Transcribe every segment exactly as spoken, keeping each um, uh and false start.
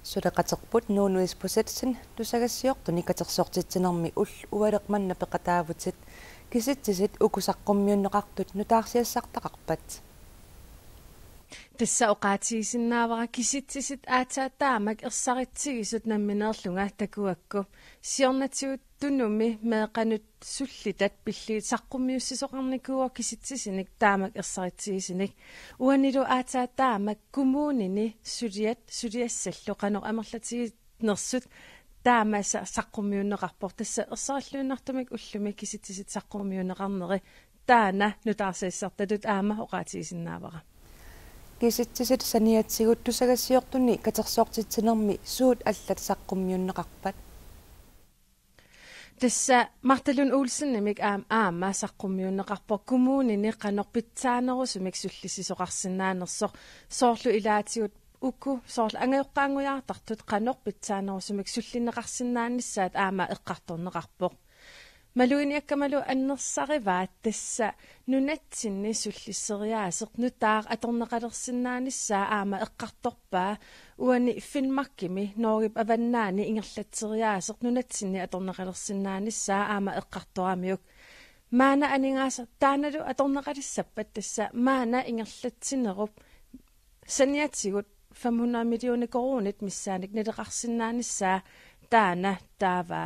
Suleqaterput Nuunu Isbosethsen tusagassiortuni katersortitsinermi ullut ualeq manna peqataavutit kisitsisit uku saqqummiunneqartut nutaarsiassartaqarpat. Tassa oqaatigisinnaavara kisitsisit aatsaat taamak ersaritsigisut nammineerlunga takuakku. Siornatigut Tunumi meeqqanut sullitat pillugit saqqummiussisoqarnikuuvoq kisitsisinik taamak ersaritsigisinik. Uanilu aatsaat taamak kommunini suliat suliassallu qanoq amerlatiginersut taama sa-, saqqummiunneqarpoq. Tassa ersarilluinnartumik ullumi kisitsisit saqqummiunneqarneri taanna nutaarsiassartatut aamma oqaatigisinnaavara. Kisitsisit saniatigut tusagassiortuni katersortitsinermi suut allat saqqummiunneqarpat? Tassa Martha Lund Olsenimik aam-, aamma saqqummiunneqarpoq kommunini qanoq pitsaanerusumik sullissisoqarsinnaanersoq, soorlu ilaatigut uku soorlu angajoqqaanngujaartartut qanoq pitsaanerusumik sullinneqarsinnaanissaat aamma eqqartorneqarpoq. Maluginiakkamalu annersarivaat tassa nunatsinni sullisseriaaseq nutaaq atorneqalersinnaanissaa aamma eqqartorpaa, uani Finnmarkimi Norgep avannaani ingerlatseriaaseq nunatsinni atorneqalersinnaanissaa aamma eqqartoramiuk. Maanna aningaasat taannalu atorneqalissappat tassa maanna ingerlatsinerup saniatigut fem hundrede millioner koruunit missaannik naleqarsinnaanissaa taanna taava.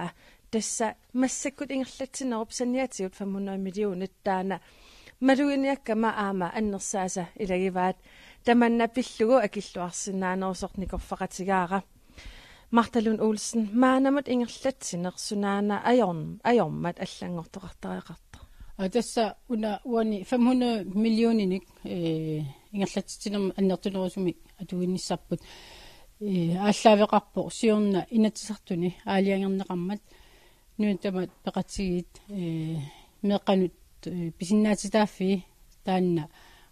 Tassa massakkut ingerlatsinerup saniatigut fem hundrede millioner taanna maluginiakkama aamma annersaasa ilagivaat, tamanna pillugu akilluarsinnaanerusoq nikorfaqatigaara. Martha Lund Olsen, maannamut ingerlatsineq sunaana ajorn-, ajormat allanngortoqartariaqartoq? Aa, tassa una uani fem hundrede millioninik, ee, ingerlatsitsinermi annertunerusumik atuinnissarput, ee, aallaaveqarpoq siorna Inatsisartuni aalajangerneqarmat, nunat tamat peqatigiit, ee, meeqqanut, ee, pisinnaatitaaffii taanna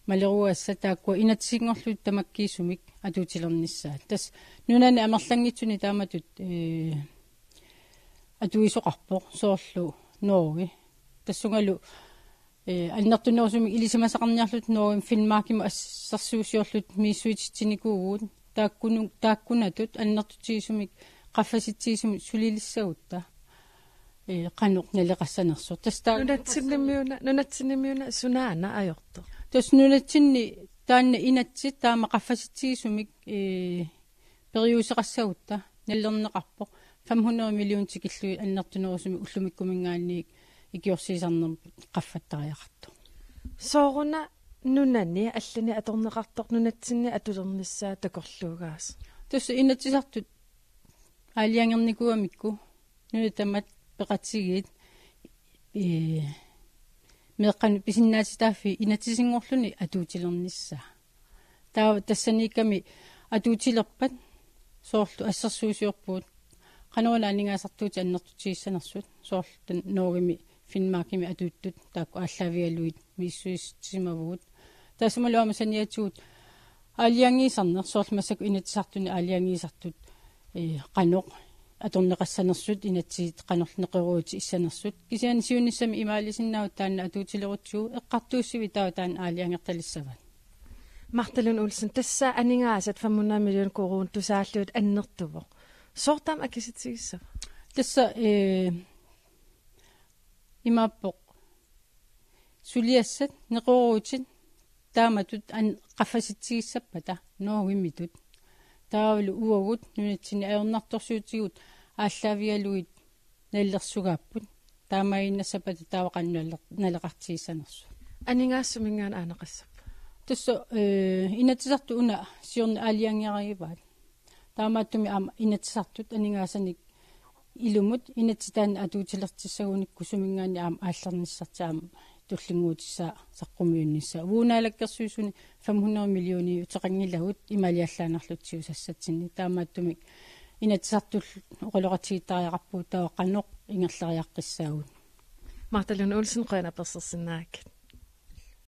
maleruagassat taakkua inatsisinngorlutik tamakkiisumik atuutilernissaat. Tassa nunani amerlanngitsuni taamatut, ee, atuisoqarpoq soorlu Norge. Tassungalu, ee, annertunerusumik ilisimasaqarniarluta Norgemi Finnmarkimut assersuusiorluta misissuititsinikuuvugut, taakkunu-, taakkunatut annertutigisumik qaffasitsigisumik sulilissagutta, ee, qanoq naleqassanersoq. Tassa taa- Nunatsinnimmiuna, nunatsinnimmiuna sunaana ajortoq? Tassa nunatsinni taanna inatsit taama qaffasitsigisumik, ee, periuseqassagutta nalilerneqarpoq fem hundrede million tikillugit annertunerusumik ullumikkuminngaanniit ikiorsiisarnermut qaffattariaqartoq. Sooruna nunani allani atorneqartoq nunatsinni atulernissaa takorluugaasoq? Tassa Inatsisartut aalajangernikuugamikku nunat tamat peqatigiit, ee, meeqqanut pisinnaatitaaffii inatsisinngorluni atuutilernissaa. Taava tassaniikkami atuutilerpat soorlu assersuusiorpugut qanoruna aningaasartuutit annertutigissanersut, soorlu taanna Norgemi Finnmarkimi atuuttut taakku aallaavigalugit misissuisitsisimavugut. Taassumalu aamma saniatigut aalajangiisarneq, soorlu massakkut Inatsisartuni aalajangiisartut, ee, qanoq atorneqassanersut, inatsit qanoq neqeroorutit issanersut. Kisianni siunissami imaalisinnaavoq taanna atuutilerutsigu, eqqartuussivik taava taanna aalajangertalissavat? Martha Lund Olsen, tassa aningaasat fem hundrede million koruunit tusaallugit annertuvoq. Sooq taama akisigissava? Tassa, ee, imaappoq suliassat neqeroorutit taamatut an-, qaffasitsigissappata Norgemitut. Taavalu uagut nunatsinni ajornartorsiutigut aallaavigalugit nalilersugaapput. Taamaaginnassappata taava qanoq naler-, naleqartigissanersut. Aningaasat suminngaanniit aaneqassappat? Tassa, ee, Inatsisartut una siorna aalajangerivaat. Taamaattumik aamma Inatsisartut aningaasanik ilumut inatsit taanna atuutilertissagunikku suminngaanniit aamma aallernissartik aamma tullinnguutissaat saqqummiunnissaat. Uagut Naalakkersuisuni fem hundrede millioniuteqanngilagut imaaliallaannarluta siusassatsinni. Taamaattumik Inatsisartullu oqaloqatigiittariaqarpugut taava qanoq ingerlariaqqissaagut. Martha Lund Olsen, qujanaq apersorsinnaagakkit.